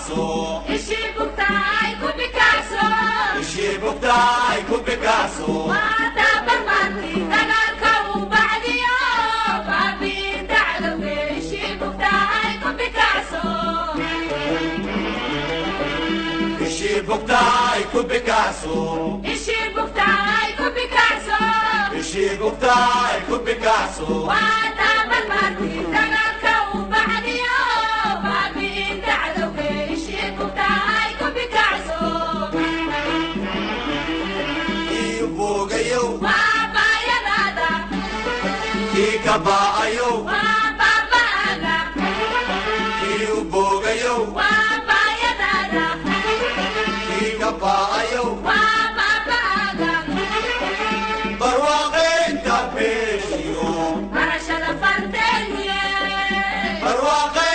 bikacso, Ishii bugtaay ku bikacso, ishii bugtaay ku bikacso. Waa barbaarti dagaalka u bacdiyo baabi'inta cadowge. Ishii bugtaay ku bikacso, Ishii bugtaay ku bikacso, ishii bugtaay ku bikacso, ishii bugtaay ku bikacso. Waa barbaarti dagaalka u bacdiyo baabi'inta cadowge. Ishii bugtaay ku bikacso, Kii boogayow waa baayadaada, kii ka baa'ayow waa baaba'aga, kii u boogayow waa baayadaada, kii ka baa'ayow waa baaba'aga. Barwaaqaynta beeshiyo barashada farteeniye barwaaqaynta.